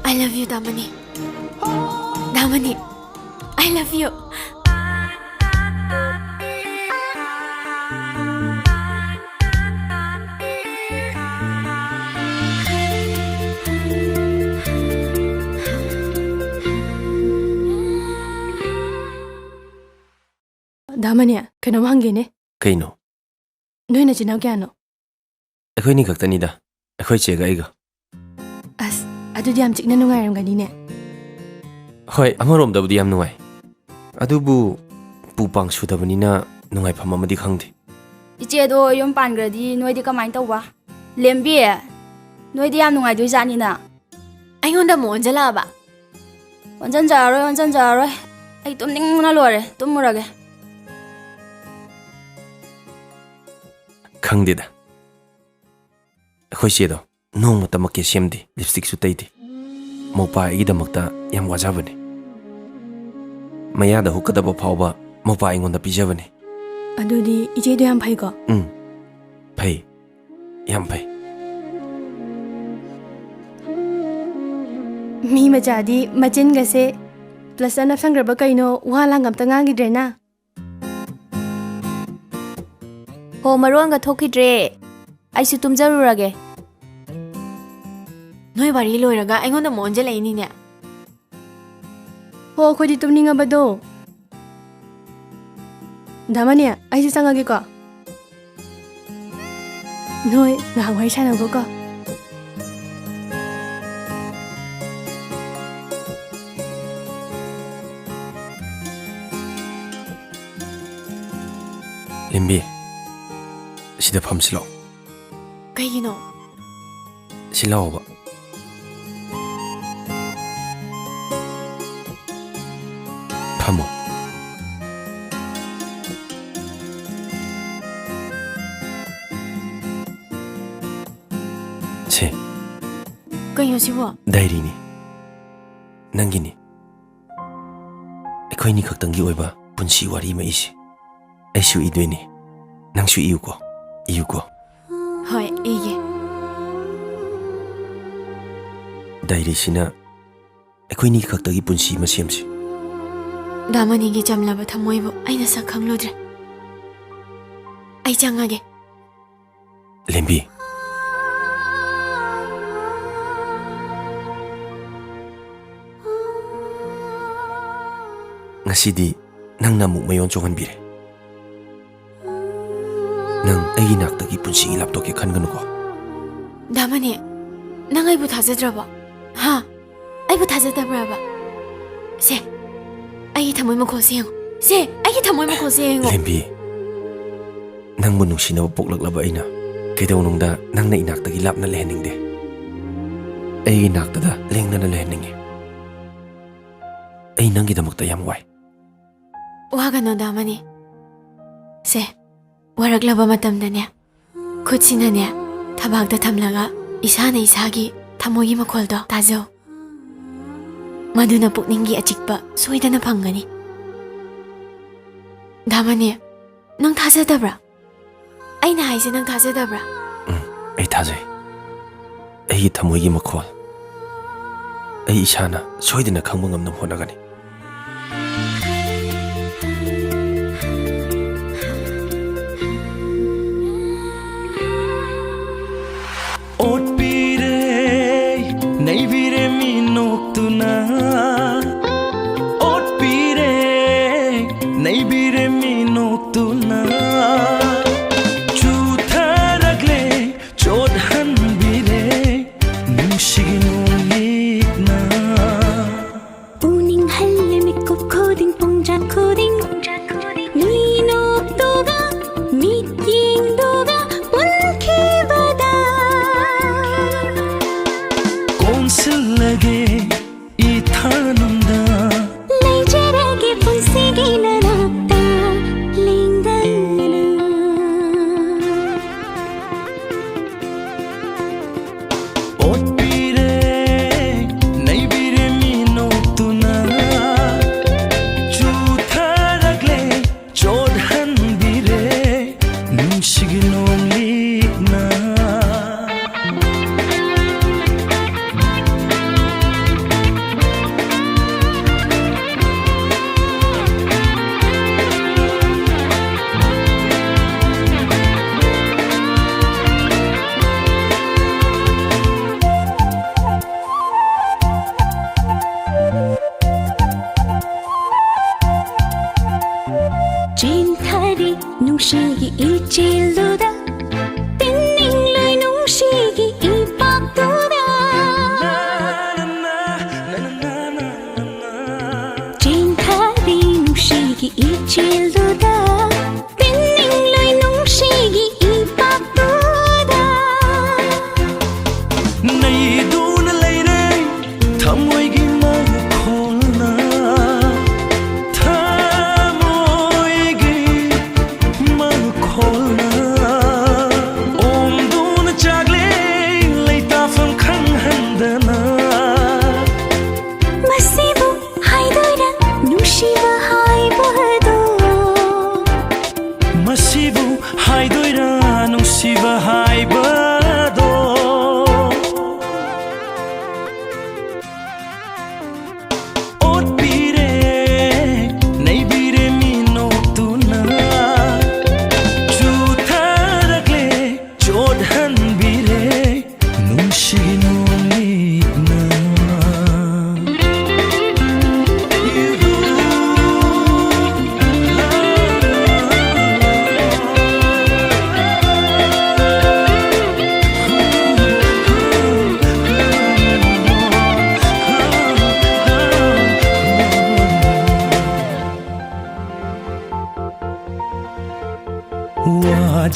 I love you, ꯗꯥ ꯃꯅꯤ꯫ ꯗꯥ ꯃꯅꯤ, I love you. ꯗꯥ ꯃꯅꯤ, ꯀꯩꯅꯣꯝ ꯍꯪꯒꯦꯅꯦ꯫ ꯀꯩꯅꯣ? ꯅꯣꯏ ꯅꯆꯤꯟ ꯅꯅꯥꯎ ꯀꯌꯥꯅꯣ? ꯑꯩꯈꯣꯏꯅꯤ ꯈꯛꯇꯅꯤꯗ, ꯑꯩꯈꯣꯏ ꯆꯦꯒ ꯑꯩꯒ꯫ ꯑꯁ, ꯑꯗꯨꯗꯤ ꯌꯥꯝ ꯆꯤꯛꯅ ꯅꯨꯡꯉꯥꯏꯔꯝꯒꯅꯤꯅꯦ꯫ ꯍꯣꯏ, ꯑꯃꯔꯣꯝꯗꯕꯨꯗꯤ ꯌꯥꯝ ꯅꯨꯡꯉꯥꯏ꯫ ꯑꯗꯨꯕꯨ ꯄꯨ ꯄꯥꯡ ꯁꯨꯗꯕꯅꯤꯅ ꯅꯨꯡꯉꯥꯏꯐꯝ ꯑꯃꯗꯤ ꯈꯪꯗꯦ꯫ ꯏꯆꯦꯗꯣ ꯌꯨꯝ ꯄꯥꯟꯈ꯭ꯔꯗꯤ ꯅꯣꯏꯗꯤ ꯀꯃꯥꯏꯅ ꯇꯧꯕ? ꯂꯦꯝꯕꯤ, ꯅꯣꯏꯗꯤ ꯌꯥꯝ ꯅꯨꯡꯉꯥꯏꯗꯣꯏꯖꯥꯠꯅꯤꯅ꯫ ꯑꯩꯉꯣꯟꯗ ꯑꯃꯨꯛ ꯑꯣꯟꯁꯤꯜꯂꯛꯑꯕ? ꯑꯣꯟꯁꯤꯟꯖꯔꯔꯣꯏ, ꯑꯣꯟꯁꯤꯟꯖꯔꯔꯣꯏ꯫ ꯑꯩ ꯇꯨꯝꯅꯤꯡꯕꯅ ꯂꯣꯏꯔꯦ, ꯇꯨꯝꯃꯨꯔꯒꯦ꯫ ꯈꯪꯗꯦꯗ, ꯑꯩꯈꯣꯏ ꯆꯦꯗꯣ ꯅꯣꯡꯃꯇꯃꯛ ꯀꯦ ꯁꯦꯝꯗꯦ, ꯂꯤꯞꯁꯇꯤꯛꯁꯨ ꯇꯩꯗꯦ꯫ ꯃꯧꯄꯥ ꯑꯩꯒꯤꯗꯃꯛꯇ ꯌꯥꯝ ꯋꯥꯖꯕꯅꯦ꯫ ꯃꯌꯥꯗ ꯍꯨꯛꯀꯗꯕ ꯐꯥꯎꯕ ꯃꯧꯄꯥ ꯑꯩꯉꯣꯟꯗ ꯄꯤꯖꯕꯅꯦ꯫ ꯑꯗꯨꯗꯤ ꯏꯆꯦꯗꯣ ꯌꯥꯝ ꯐꯩꯀꯣ? ꯎꯝ, ꯐꯩ, ꯌꯥꯝ ꯐꯩ꯫ ꯃꯤ ꯃꯆꯥꯗꯤ ꯃꯆꯤꯟꯒꯁꯦ ꯄ꯭ꯂꯁꯇ ꯅꯞꯁꯟꯈ꯭ꯔꯕ ꯀꯩꯅꯣ, ꯋꯥ ꯂꯥꯡ ꯑꯝꯇ ꯉꯥꯡꯈꯤꯗ꯭ꯔꯦꯅ꯫ ꯍꯣ, ꯃꯔꯣꯟꯒ ꯊꯣꯛꯈꯤꯗ꯭ꯔꯦ꯫ ꯑꯩꯁꯨ ꯇꯨꯝꯖꯔꯨꯔꯒꯦ꯫ ꯅꯣꯏ ꯋꯥꯔꯤ ꯂꯣꯏꯔꯒ ꯑꯩꯉꯣꯟꯗ ꯑꯃꯨꯛ ꯑꯣꯟꯁꯤꯜꯂꯛꯏꯅꯤꯅꯦ꯫ ꯍꯣ, ꯑꯩꯈꯣꯏꯗꯤ ꯇꯨꯝꯅꯤꯡꯉꯕꯗꯣ꯫ ꯗꯥ ꯃꯅꯤ, ꯑꯩꯁꯨ ꯆꯪꯉꯒꯦꯀꯣ꯫ ꯅꯣꯏ ꯉꯥꯏꯍꯥꯛ ꯋꯥꯔꯤ ꯁꯥꯟꯅꯒꯣꯀꯣ꯫ ꯂꯦꯝꯕꯤ, ꯁꯤꯗ ꯐꯝꯁꯤꯂꯣ꯫ ꯀꯩꯒꯤꯅꯣ? ꯁꯤ ꯂꯥꯛꯑꯣꯕ꯫ ꯐꯝꯃꯣ꯫ ꯁꯦ꯫ ꯀꯩꯅꯣ ꯁꯤꯕꯣ? ꯗꯥꯏꯔꯤꯅꯤ꯫ ꯅꯪꯒꯤꯅꯤ꯫ ꯑꯩꯈꯣꯏꯅꯤ ꯈꯛꯇꯪꯒꯤ ꯑꯣꯏꯕ ꯄꯨꯟꯁꯤ ꯋꯥꯔꯤ ꯑꯃ ꯏꯁꯤ꯫ ꯑꯩꯁꯨ ꯏꯗꯣꯏꯅꯤ꯫ ꯅꯪꯁꯨ ꯏꯌꯨꯀꯣ꯫ ꯏꯌꯨꯀꯣ꯫ ꯍꯣꯏ, ꯏꯒꯦ꯫ ꯗꯥꯏꯔꯤꯁꯤꯅ ꯑꯩꯈꯣꯏꯅꯤ ꯈꯛꯇꯒꯤ ꯄꯨꯟꯁꯤ ꯑꯃ ꯁꯦꯝꯁꯤ꯫ ꯗꯥ ꯃꯅꯤꯒꯤ ꯆꯝꯂꯕ ꯊꯃꯣꯏꯕꯨ ꯑꯩꯅ ꯁꯛ ꯈꯪꯂꯨꯗ꯭ꯔꯦ꯫ ꯑꯩ ꯆꯪꯉꯒꯦ꯫ ꯂꯦꯝꯕꯤ꯫ ꯉꯁꯤꯗꯤ ꯅꯪꯅ ꯑꯃꯨꯛ ꯃꯌꯣꯟ ꯆꯣꯡꯍꯟꯕꯤꯔꯦ꯫ ꯅꯪ ꯑꯩꯒꯤ ꯅꯥꯛꯇꯒꯤ ꯄꯨꯟꯁꯤꯒꯤ ꯂꯥꯞꯊꯣꯛꯀꯦ ꯈꯟꯒꯅꯨꯀꯣ꯫ ꯗꯥ ꯃꯅꯤ, ꯅꯪ ꯑꯩꯕꯨ ꯊꯥꯖꯗ꯭ꯔꯕꯣ? ꯍꯥ? ꯑꯩꯕꯨ ꯊꯥꯖꯗꯕ꯭ꯔꯕ? ꯁꯦ, ꯑꯩꯒꯤ ꯊꯃꯣꯏ ꯃꯈꯣꯜꯁꯦ ꯌꯦꯡꯉꯣ꯫ ꯁꯦ, ꯑꯩꯒꯤ ꯊꯃꯣꯏ ꯃꯈꯣꯜꯁꯦ ꯌꯦꯡꯉꯣ꯫ ꯂꯦꯝꯕꯤ꯫ ꯅꯪꯕꯨ ꯅꯨꯡꯁꯤꯅꯕ ꯄꯣꯛꯂꯛꯂꯕ ꯑꯩꯅ ꯀꯩꯗꯧꯅꯨꯡꯗ ꯅꯪꯅ ꯏꯅꯥꯛꯇꯒꯤ ꯂꯥꯞꯅ ꯂꯩꯍꯟꯅꯤꯡꯗꯦ꯫ ꯑꯩꯒꯤ ꯏꯅꯥꯛꯇꯗ ꯂꯦꯡꯗꯅ ꯂꯩꯍꯟꯅꯤꯡꯉꯤ꯫ ꯑꯩ ꯅꯪꯒꯤꯗꯃꯛꯇ ꯌꯥꯝ ꯋꯥꯏ꯫ ꯋꯥꯒꯅꯣ ꯗꯥꯃꯅꯤ꯫ ꯁꯦ, ꯋꯥꯔꯛꯂꯕ ꯃꯇꯝꯗꯅꯦ, ꯈꯨꯠꯁꯤꯅꯅꯦ ꯊꯕꯥꯛꯇ ꯊꯝꯂꯒ ꯏꯁꯥꯅ ꯏꯁꯥꯒꯤ ꯊꯃꯣꯏꯒꯤ ꯃꯈꯣꯜꯗꯣ ꯇꯥꯖꯧ꯫ ꯃꯗꯨꯅ ꯄꯨꯛꯅꯤꯡꯒꯤ ꯑꯆꯤꯛꯄ ꯁꯣꯏꯗꯅ ꯐꯪꯒꯅꯤ꯫ ꯗꯥꯃꯅꯤ, ꯅꯪ ꯊꯥꯖꯗꯕ꯭ꯔꯥ? ꯑꯩꯅ ꯍꯥꯏꯁꯦ ꯅꯪ ꯊꯥꯖꯗꯕ꯭ꯔꯥ? ꯎꯝ, ꯑꯩ ꯊꯥꯖꯩ꯫ ꯑꯩꯒꯤ ꯊꯃꯣꯏꯒꯤ ꯃꯈꯣꯜ ꯑꯩ ꯏꯁꯥꯅ ꯁꯣꯏꯗꯅ ꯈꯪꯕ ꯉꯝꯅꯕ ꯍꯣꯠꯅꯒꯅꯤ꯫ ꯑꯣꯠꯄꯤꯔꯦ, ꯅꯩꯕꯤꯔꯦ ꯃꯤ ꯅꯣꯛꯇꯨꯅ꯫ ꯑꯣꯠꯄꯤꯔꯦ, ꯅꯩꯕꯤꯔꯦ ꯃꯤ ꯅꯣꯛꯇꯨꯅ꯫ ꯆꯨꯊꯔꯛꯂꯦ, ꯆꯣꯠꯍꯟꯕꯤꯔꯦ, ꯅꯨꯡꯁꯤꯒꯤ ꯅꯣꯡꯂꯤꯛꯅ꯫ ꯎꯅꯤꯡꯍꯜꯂꯦ ꯃꯤꯀꯨꯞ ꯈꯨꯗꯤꯡ, ꯄꯨꯡꯖꯥ ꯈꯨꯗꯤꯡ, ꯃꯤ ꯅꯣꯛꯇꯨꯒ, ꯃꯤꯠꯌꯦꯡꯗꯨꯒ ꯄꯨꯟꯈꯤꯕꯗ꯫ ꯀꯣꯟꯁꯤꯜꯂꯒꯦ ꯏꯊꯥꯅꯨꯡꯗ꯫ ꯂꯩꯖꯔꯒꯦ ꯄꯨꯟꯁꯤꯒꯤ ꯅꯅꯥꯛꯇ ꯂꯦꯡꯗꯅ꯫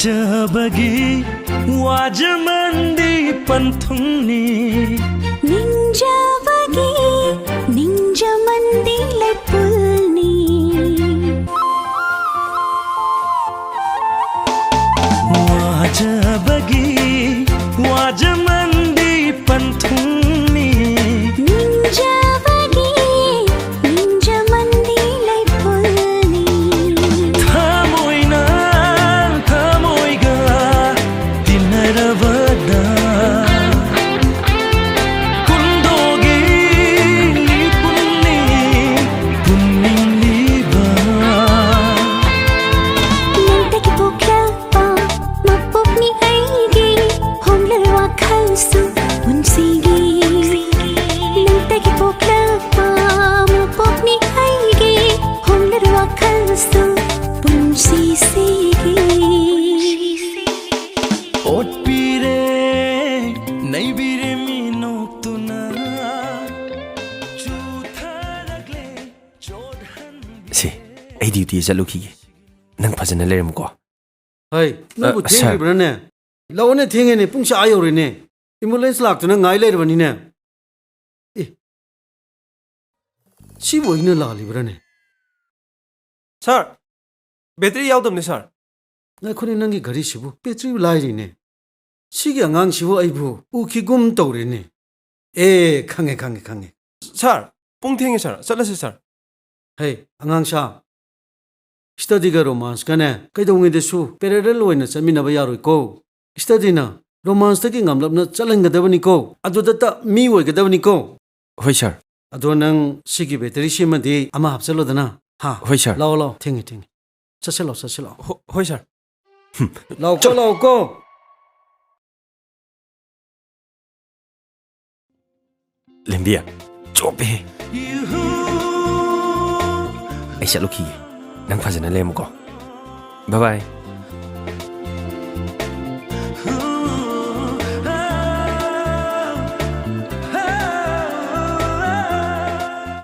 ꯆꯥꯕꯒꯤ ꯋꯥꯖꯃꯟꯗꯤ ꯄꯟꯊꯨꯡꯅꯤ꯫ ꯅꯤꯡꯖꯕꯒꯤ ꯅꯤꯡꯖꯃꯟꯗꯤ ꯂꯩꯄꯨꯜꯅꯤ꯫ ꯋꯥꯖꯕꯒꯤ ꯋꯥꯖꯃꯟꯗꯤ ꯄꯟꯊꯨꯡꯅꯤ꯫ ꯅꯤꯡꯖꯕꯒꯤ ꯅꯤꯡꯖꯃꯟꯗꯤ ꯂꯩꯄꯨꯜꯅꯤ꯫ ꯊꯃꯣꯏꯅ ꯊꯃꯣꯏꯒ ꯇꯤꯟꯅꯔꯕꯗ ꯀꯨꯟꯗꯣꯒꯤ ꯂꯤꯄꯨꯟꯅꯤ ꯄꯨꯟꯅꯤꯡꯂꯤꯕ꯫ ꯅꯪꯇꯒꯤ ꯄꯣꯛꯂꯛꯄ ꯃꯄꯣꯛꯅꯤ ꯑꯩꯒꯤ ꯍꯣꯡꯂꯔꯣꯏ ꯋꯥꯈꯜꯁꯨ ꯄꯨꯟꯁꯤꯒꯤ꯫ ꯅꯪꯇꯒꯤ ꯄꯣꯛꯂꯛꯄ ꯃꯄꯣꯛꯅꯤ ꯑꯩꯒꯤ ꯍꯣꯡꯂꯔꯣꯏ ꯋꯥꯈꯜꯁꯨ ꯄꯨꯟꯁꯤꯁꯤꯒꯤ꯫ ꯑꯣꯠꯄꯤꯔꯦ ꯅꯩꯕꯤꯔꯦ ꯃꯤꯅꯣꯛꯇꯨꯅ ꯆꯨꯊꯔꯛꯂꯦ ꯆꯣꯠꯍꯟꯕꯤ꯫ ꯁꯤ, ꯑꯩ ꯗ꯭ꯌꯨꯇꯤ ꯆꯠꯂꯨꯈꯤꯒꯦ꯫ ꯅꯪ ꯐꯖꯅ ꯂꯩꯔꯝꯃꯨꯀꯣ꯫ ꯍꯩ, ꯅꯪꯕꯨ ꯑ, ꯁꯥꯔ꯫ ꯊꯦꯡꯗ꯭ꯔꯤꯕ꯭ꯔꯥꯅꯦ? ꯂꯥꯛꯑꯣꯅꯦ, ꯊꯦꯡꯉꯦꯅꯦ, ꯄꯨꯡꯁꯦ ꯑꯥ ꯌꯧꯔꯦꯅꯦ꯫ ꯑꯦꯝꯕꯨꯂꯦꯟꯁ ꯂꯥꯛꯇꯨꯅ ꯉꯥꯏ ꯂꯩꯔꯕꯅꯤꯅꯦ꯫ ꯑꯦ, ꯁꯤꯕꯨ ꯑꯩꯅ ꯂꯥꯜꯂꯤꯕ꯭ꯔꯥꯅꯦ? ꯁꯥꯔ, ꯕꯦꯇ꯭ꯔꯤ ꯌꯥꯎꯗꯕꯅꯦ, ꯁꯥꯔ꯫ ꯉꯥꯏꯈꯣꯅꯦ, ꯅꯪꯒꯤ ꯘꯔꯤꯁꯤꯕꯨ ꯕꯦꯇ꯭ꯔꯤ ꯂꯥꯏꯔꯤꯅꯦ꯫ ꯁꯤꯒꯤ ꯑꯉꯥꯡꯁꯤꯕꯨ ꯑꯩꯕꯨ ꯎꯈꯤꯒꯨꯝ ꯇꯧꯔꯦꯅꯦ꯫ ꯑꯦ, ꯈꯪꯉꯦ, ꯈꯪꯉꯦ, ꯈꯪꯉꯦ꯫ ꯁꯥꯔ, ꯄꯨꯡ ꯊꯦꯡꯉꯦ, ꯁꯥꯔ꯫ ꯆꯠꯂꯁꯤ, ꯁꯥꯔ꯫ ꯍꯩ, ꯑꯉꯥꯡꯁꯥ, ꯁ꯭ꯇꯗꯤꯒ ꯔꯣꯃꯥꯟꯁꯀꯅꯦ ꯀꯩꯗꯧꯉꯩꯗꯁꯨ ꯄꯦꯔꯦꯂꯦꯜ ꯑꯣꯏꯅ ꯆꯠꯃꯤꯟꯅꯕ ꯌꯥꯔꯣꯏꯀꯣ꯫ ꯁ꯭ꯇꯗꯤꯅ ꯔꯣꯃꯥꯟꯁꯇꯒꯤ ꯉꯝꯂꯞꯅ ꯆꯠꯍꯟꯒꯗꯕꯅꯤꯀꯣ꯫ ꯑꯗꯨꯗꯇ ꯃꯤ ꯑꯣꯏꯒꯗꯕꯅꯤꯀꯣ꯫ ꯍꯣꯏ, ꯁꯥꯔ꯫ ꯑꯗꯣ ꯅꯪ ꯁꯤꯒꯤ ꯕꯦꯇꯔꯤꯁꯤꯃꯗꯤ ꯑꯃ ꯍꯥꯞꯆꯜꯂꯣꯗꯅ꯫ ꯍꯥ? ꯍꯣꯏ, ꯁꯥꯔ꯫ ꯂꯥꯛꯑꯣ, ꯂꯥꯛꯑꯣ꯫ ꯊꯦꯡꯉꯦ, ꯊꯦꯡꯉꯦ꯫ ꯆꯠꯁꯤꯜꯂꯣ, ꯆꯠꯁꯤꯜꯂꯣ꯫ ꯍꯣ-, ꯍꯣꯏ, ꯁꯥꯔ꯫ ꯂꯥꯛꯑꯣꯀꯣ, ꯆꯠꯂꯣ꯫ ꯂꯥꯛꯑꯣꯀꯣ꯫ ꯂꯦꯝꯕꯤ, ꯆꯣꯞꯄꯦꯍꯦ꯫ ꯑꯩ ꯆꯠꯂꯨꯈꯤꯒꯦ꯫ ꯅꯪ ꯐꯖꯅ ꯂꯩꯔꯝꯃꯨꯀꯣ꯫ ꯕꯥꯏ ꯕꯥꯏ꯫